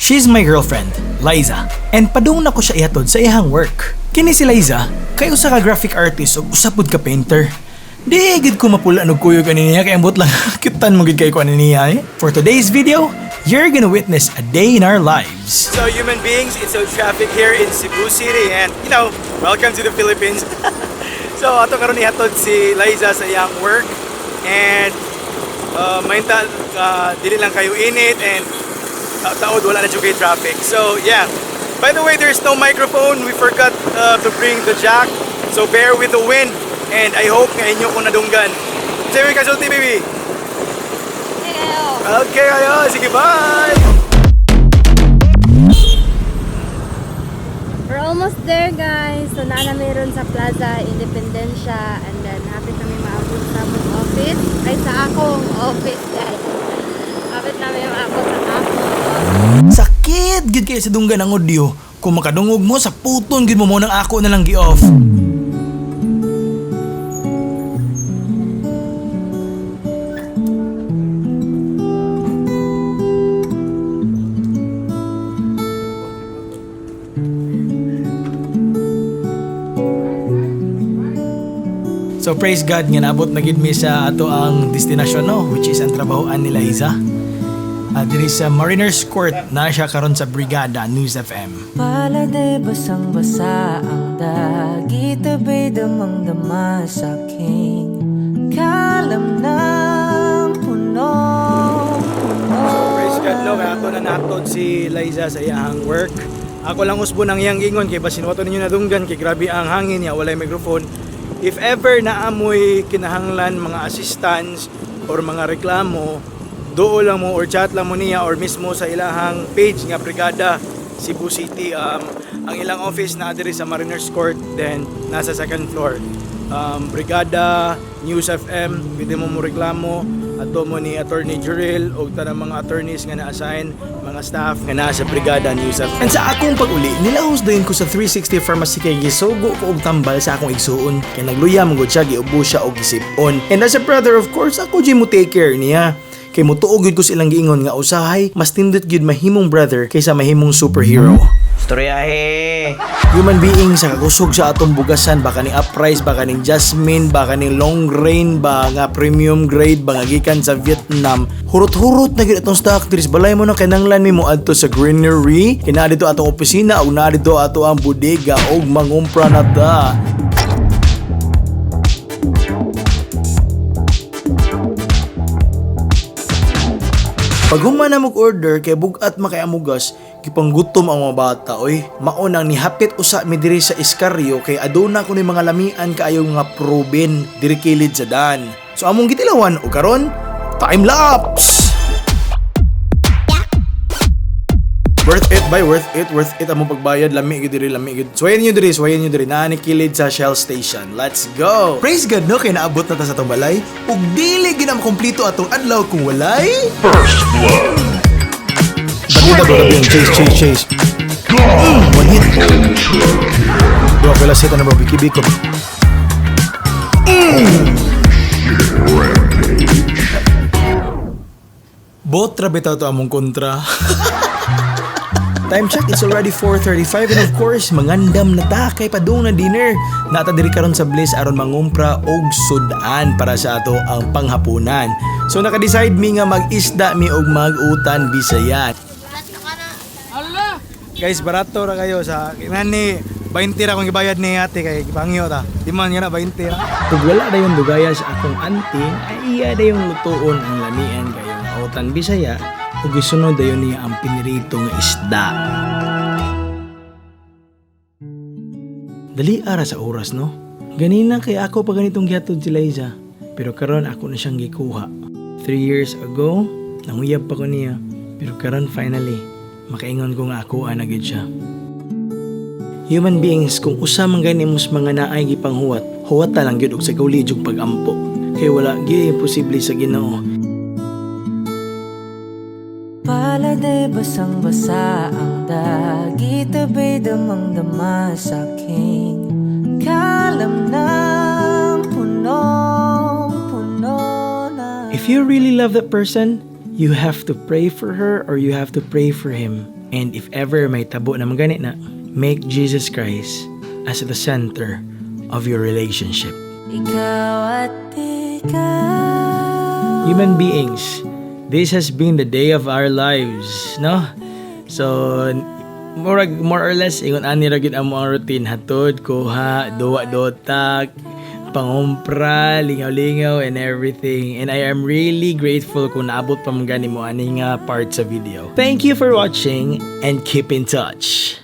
She's my girlfriend, Liza. And padung na ko siya ihatod sa iyang work. Kini si Liza, kay usa ka graphic artist ug usa pud ka painter. Di gid ko mapula og kuyog ani niya kay ambot lang kitan mo gid kay ko ani niya eh. For today's video, you're gonna witness a day in our lives. So human beings, it's so traffic here in Cebu City and welcome to the Philippines. So ato karon ihatod si Liza sa iyang work and mainta dili lang kayo init and taod wala na jud kay traffic. So yeah. By the way, there's no microphone. We forgot to bring the jack. So bear with the wind and I hope nga inyo kong nadunggan. Sige, kasulti baby. Okay, ayo. Sige, bye. We're almost there, guys. So naa na meron sa Plaza Independencia and then hapit kami maabot sa among office. Ay, sa akong office, guys. Hapit namin maabot sa akong office. Sakit gid kay sa dunggan ang audio. Kung makadungog mo sa puton gid mo mo nang ako na lang gi-off. So praise God nga naabot na gid mi sa ato ang destinasyon no, which is ang trabahoan ni Liza. Diri sa Mariners Court na siya karon sa Brigada News FM. Palad ay basang-basa ang dagit. Aba'y damang-dama sa aking kalam ng punong-puno. Praise God no, kaya ato na natod si Liza sa iyang work. Ako lang usbo ng iyang gingon kay basin wato ninyo nadunggan kay grabe ang hangin niya, walay microphone. If ever naamoy kinahanglan mga assistance or mga reklamo, duo lang mo or chat lang mo niya or mismo sa ilahang page nga Brigada Cebu City. Ang ilang office na diri sa Mariners Court, then nasa second floor. Brigada News FM, pwede mo mo reklamo ato mo ni Attorney Juril o tanang mga attorneys nga na-assign, mga staff nga naa sa Brigada News FM. And sa akong pag-uli, nilahos dayon ko sa 360 Pharmacy kay gisugo ko og tambal sa akong igsuon. Kay nagluya man gud siya, giubo siya og gisipon. And as a brother, of course, ako jud mo take care niya. Kay motuo gyud ko sa ilang giingon nga usahay mas nindot gyud mahimong brother kaysa mahimong superhero. Storyahe! Human being sa kakusog sa atong bugasan, baka ni uprise, baka ning jasmine, baka ning long grain ba nga premium grade ba nga gikan sa Vietnam. Hurot-hurot na gyud atong stock diri sa balay mo na kinahanglan mi mo adto sa greenery, kay naa dito atong opisina ug naa dito ato ang bodega ug mangumpra na ta. Pag human na order kay bugat makay amugas, gipanggutom ang mga bata oy. Mao nang nihapit usa mi diri sa Iskaryo kay aduna kuno mga lamian kaayo nga proben diri kilid sa dan. So among gitilawan og karon time lapse. Worth it by worth it, worth it among pagbayad, lami gyud diri, lami gyud. Suwayan niyo diri, suwayan niyo diri naa ni kilid sa Shell Station. Let's go. Praise God no kay naabot na ta sa atong balay ug dili gyud na makumpleto atong adlaw kung walay First blood. Tabi, tabi, tabi. Chase, chase, chase. One hit. Bro, ako last hit ano bro? Biki, biko. Bot ra bitaw to among kontra. Time check, it's already 4:35 and of course, mangandam na ta kay padung na dinner. Nata diri karon sa Bliss aron mangumpra og sudan para sa ato ang panghapunan. So naka-decide mi nga mag-isda mi og mag-utan Bisaya. Guys, barato ra kayo sa nani 20 ra kung gibayad ni ate kay gipangyo ta. Di man nga na 20 ra. Ug wala dayon dugaya sa akong auntie, ay iya dayong lutuon ang lamian kayong autan Bisaya ug gisunod dayon niya ang pinirito nga isda. Dali ara sa oras no. Ganina kay ako pa ganitong gihatod si Liza, pero karon ako na siyang gikuha. 3 years ago, nanguyab pa ko niya, pero karon finally makaingon ko nga ako ana gyud siya. Human beings, kung usa man gani mos mga naay gipanghuwat, huwat ta lang gyud og sa gawli jug pagampo. Kay wala gyud imposible sa Ginoo. Palad ay basang-basa ang dagit. Aba'y damang-dama sa aking kalam ng punong-puno na. If you really love that person, you have to pray for her or you have to pray for him. And if ever may tabo na gani na, make Jesus Christ as the center of your relationship. Ikaw at ikaw. Human beings, this has been the day of our lives, no? So, murag more or less ingon ani ra gyud ang routine: hatod, kuha, duwa dota, pangumpra, lingaw-lingaw and everything. And I am really grateful kung naabot pa man gani mo ani nga part sa video. Thank you for watching and keep in touch.